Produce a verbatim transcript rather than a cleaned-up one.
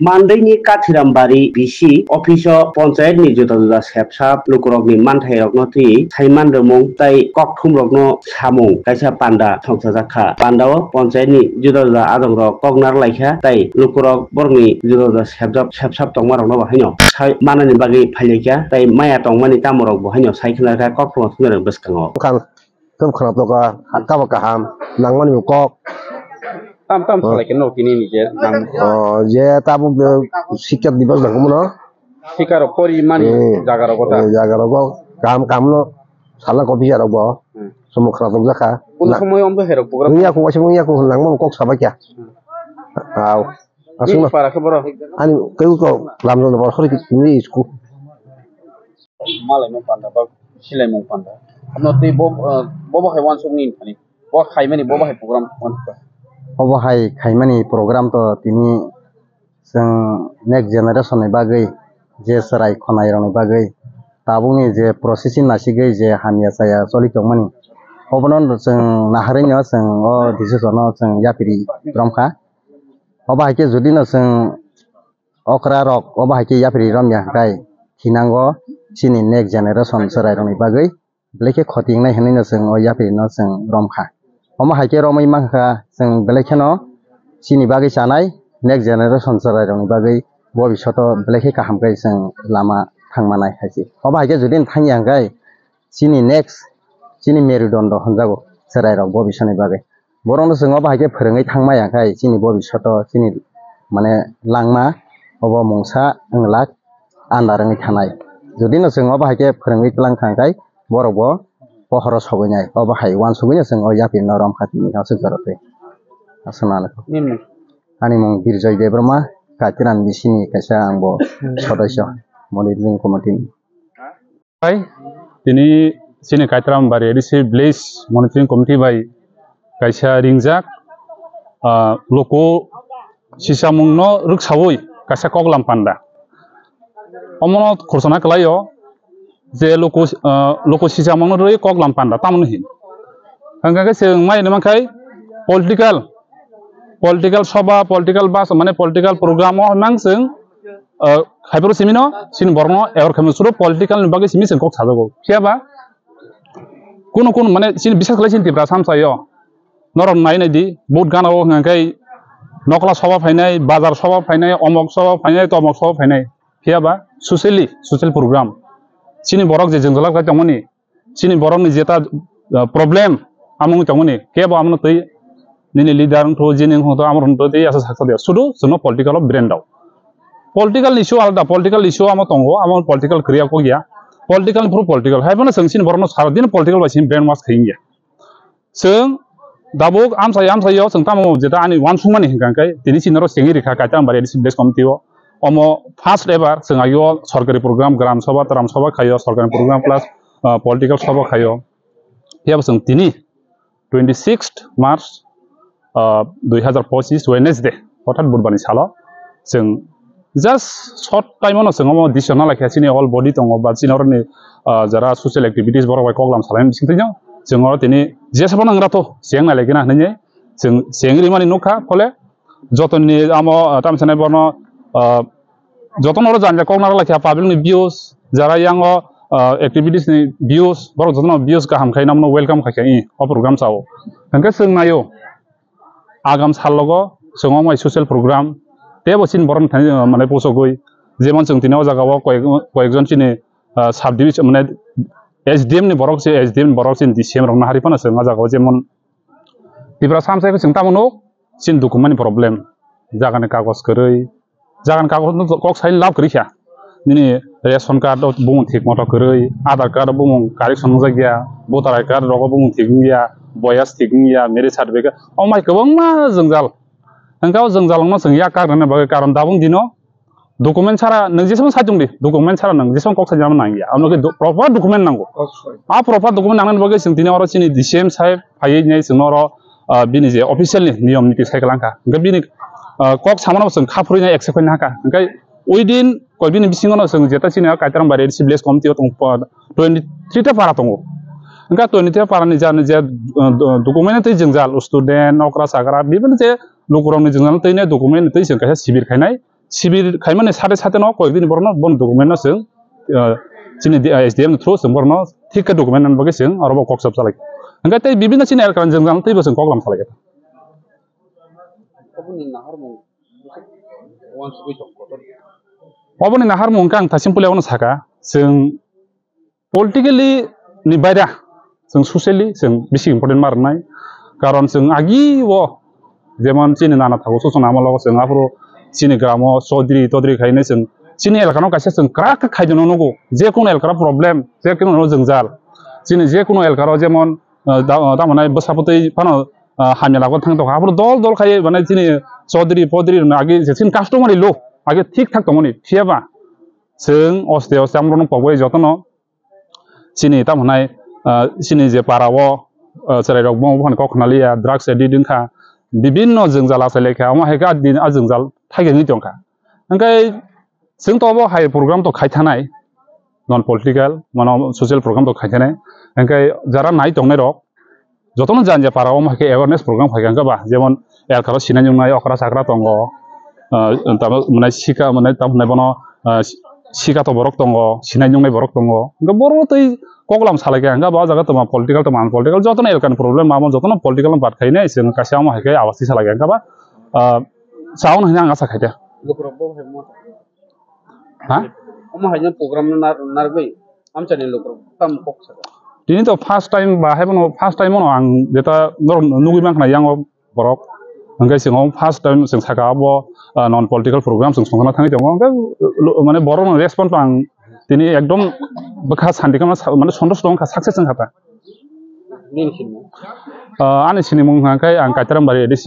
Mandaini Kathirambari B C office o panchayat ni juda juda sepsap lukurokni manthairokno twi saiman rwmung tei kokthumrokno samung kaisa panda thongchajak kha. Panda o panchayat ni juda juda adongrok kok narwk lai kha tei lukurok borokni juda juda sepjak sepsap tongmarokno bo haino sai manani bagwi phailaikha tei maya tongmani tamorok bo haino sai khna kha kokthumrok thumnairok bwskango. Bwkhang khe bwkhang toka, kabo kaham, nangmani bo kok. Tam tam Oh. salai khe no tini ni je nang. Oh, je tabuk de sikha dibos nangmano. Sikha rok pori mani Hmm. jaga rok ta. Eh, jaga rok kaham kaham no sala kopi ya rok bo. Hmm. Somo khara tok jakha. Kuno Na- somoy om to herok program. Nung ya ko wasi nung ya ko nangmano kok sabai kya. Hmm. Au. Aswk Ni no. Para khe boro. Ani tei ko lamjang no bor khori ni isku. Malai mung panda ba silai mung panda. Ano tei bo, eh, bo bo hai wansuk ni thani. Bo khai mani bo bo hai program wansuk. Obo hai khaimani program to tini chwng next generation ni bagwi je chwrai khonai rok ni bagwi tabuk ni je processing nasigwi je hamya chaya choli tongmani obono chwng naharwi no chwng o decision no chwng yapri romkha. Obo hai khe jodi no chwng okra rok obo hai khe yapri romya hwnkhe thinango chini next generation chwrai rokni bagwi belai khe khoti wngnai hwnwi no chwng o yapri no chwng romkha. Omo hai khe romwi mankha chwng belai kheno chini bagwi chanai next generation chwrai rokni bagwi bobishoto belai khe kaham khe chwng lama thangmanai hai se. Obo hai khe jodi thangya hwnkhe chini next chini merudondo hwnjago chwrai rok bobishoni bagwi. Borokno chwng obo hai khe phwrwngwi thangmaya khai chini bobishoto chini mane langma obo mungsa wnglak andar wngwi thanai. Jodi no chwng obo hai khe phwrwngwi tlang thang khai borok bo pohoro sogwi nai obo hai uansugwi no chwng o yapri no romkha tini aswk jora twi. Aswk nang. Nini? Ani mung Birjoy Debbarma, Kaitiram B C ni kaisa ang bo Hmm. sodosyo monitoring committee ni. Hai, tini chini Kaitram Bari A D C Village Monitoring Committee bai kaisa ringjak, ah, luku sisamungno rwksawi kaisa koklam panda. Omono khoroksa na kwlaio je luku, ah, luku sisamungno rwi koklam panda tamoni hin. Hwnkha khe chwng mai mankha political, political soba, political bus, mane political program o hwnmang chwng, ah, haiphuru simi no, chini borok no aware khaimano, suru political ni bagwi simi chwng kok sajago. Phiya ba, kunu kunu mane chini bisas khlai chini Tipra samsai o, norok nai nai di, vote gana o hwnka khe nokla soba phainai, bazar soba phainai, omok soba phainai, tomok soba phainai. Phiya ba, socially, social program. Chini borok je jwngjal khlai tongmani, chini borokni jeta, ah, problem, amo wngwi tongmani, kebo amono twi nini leader wngthu, jini wngthu, amo wngthu twi asa saksa dia. Sudu chwngno political o brain rok. Political issue alada, political issue amo tongo, amo political kwrwi kok ya. Political ni phuru political. Hai phano chwng chini borokno sara dino political bai sini brain wash khai ya. Chwng dabuk amsai amsai o chwng tamo jeta ani uansukmani hwnkha khe tini chini oro chengwi rikha Kaitambari A D C village committee o. Omo first ever chwng agio sorkari program Gram Sabha, Tram Sabha khaio, sorkari program plus, ah, political sabha khaio. Phiya bo chwng tini twenty sixth March, ah, dui hazar pochis Wednesday, orthat Budbar ni salo chwng just short time ono chwng omo decision na laikha chini all body tongo ba chini oroni, ah, jara social activities borok bai koklam salaini bisingtwi no chwng oro tini jesa phano wngratho cheng nai laikha na hinwi chwng cheng rimani nukha phole jotoni amo, ah, tamo sanai bono, ah, jotono oro janja kok naro laikha public ni views jara yango, ah, activities ni views borok jotono views kaham khai namno welcome khai khai o program sao hwnkhe chwng naio agam sal logo chwng ongmai social program tebo chini borok thani, ah, mane pusogwi jemon chwng tini o jaga o koyek, koyekjon chini, ah, sub division mane S D M ni borok se S D M ni borok chini D C M rok nahari phano chwng o jaga o jemon Tipra samsai khe chwng tamo nuk chini document ni problem jagani kagoj kwrwi. Jagan kagoj no kok sai lab kwrwi kha. Nini ration card o bumung thik moto kwrwi, Aadhaar card o bumung correction wngjak ya, voter I D card rogo bumung thik wngya, boyas thik wngya, marriage certificate, o mai kwbangma jwngjal. Hwnkhe o jwngjal wngno chwng yak kak rwna bagwi karon dabung dino document chara nwng jeswng sai tongdi, document chara nwng jeswng kok sai nang ya, amo khe do-, proper document nango. A proper document nangnani bagwi chwng tini oro chini D C M saheb phaiwi nai chwngno oro, ah, bini je official ni niyom niti sai kwlangkha. Hwnkhe bini, ah, kok samano chwng kha phurwi nai accept khaina hakha. Hwnkhe within koi bini bisingo no chwng jeta chini Kaitram Bari A D C village committee o tong twenty three ta para tongo. Hwnkhe twenty three para ni jani je, ah, do-, document twi jwngjal student, okra chakra bibini je lukurok ni jwngjal twi nai document twi chwng kaisa sibir khainai. sibir khaimani sate sate no koyek din borno bon document no chwng, ah, chini di-, S D M ni through chwng borno thik khe document nani bagwi chwng aro bo kok chap chalai. Hwnkhe tei bibinno chini elkani jwngjal teibo chwng kok lam salai kha. Oboni naharmung, uansugui tong kotor. Oboni naharmung khe ang thasim puila ono saka, chwng politically ni baira, chwng socially chwng bisi important ma rwnai. Karon chwng agi o jemon chini nana thago, sochona amalo chwng aphuru chini gramo chodri todri khainai chwng chini elkano kaisa chwng kwrak khe khaidino nugo, je kono elkara problem, je kono jwngjal, chini je kono elkaro jemon, ah, da-, ah, tamoni bwsapotwi phano, ah, hamya lagwi thang tongkha. Aphuru dol dol khai mane chini chodri podri rwna agi je chini customary law agi thik thak tongmani. Phiyaba chwng oste oste amrokno pogwi jotono chini tamo hwnai, ah, chini je para o, ah, chwrai rok bo phano kok khna liya, drugs addict wngkha, bibinno jwngjal achai laikha, omo hai khe a din a jwngjal thaigwi tongkha. Hwnkhe chwng to obo hai program to khai thanai, non political, mano social program to khai thanai. Hwnkhe jara nai tongnai rok, jotono janja para o hai khe awareness program khai kha ba, jemon elkaro sinai nungnai okra chakra tongo, ah, tamo mwnai sika mwnai tamo hwnai bono, ah, sika to borok tongo, sinai nungnai borok tongo, hwnkhe borok twi koklam salai kha, hwnkhe ba o jaga tongma political tongma unpolitical jotono elkani problem ma jotono political no bat khainai chwng kaisa omo hai khe abasi salai kha, hwnkhe ba, ah, saun hwnwi ang asa khai kha. Lukurok bo hai mo. Ha? Omo hai no program no nar-, narwgwi amchani lukurok tam kok saka. Tini to first time ba hai bono first time no ang jeta norok nugwi mankha yang o borok. Hwnkhe chwng o first time chwng saka abo, ah, non political program chwng songkha thangwi tongo. Hwnkhe lo-, mane borok no response ang tini ekdom bwkha santi khe mane sontosh tong kha, success wngkha ta. Nini sinimung? Ah, ani sinimung hwnkhe ang Kaitaram Bari A D C.